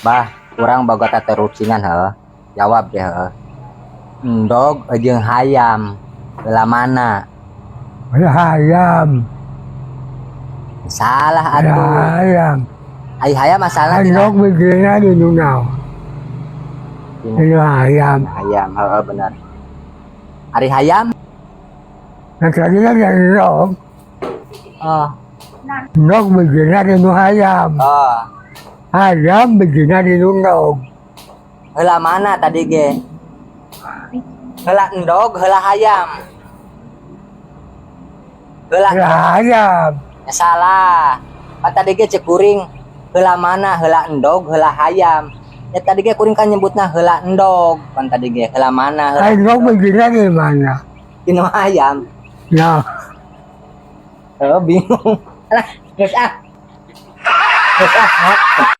Bah, urang boga tatarucingan heuh. Jawab deh heuh. Endog jeung hayam. Heula mana? Hayam. Salah atuh. Hayam. Ai hayam asalna tina Endog bijina di nu naon? Tina Dina hayam. Hayam, heeh, bener. Ari hayam? Nah, tadi kan yang endog. Oh. Endog bijina di nu hayam. Oh. Hayam bijina di nu endog. Heula mana tadi ge? Heula endog, heula hayam. Heula Ya, hayam. Ya, salah. Kan tadi ge cek kuring heula mana, heula endog, heula hayam. Ya, tadi ge kuring kan nyebutna heula endog. Kan tadi ge heula mana, heula Endog bijina di mana? Dina hayam. Ya. Oh, bingung. Alah, geus ah. Geus ah.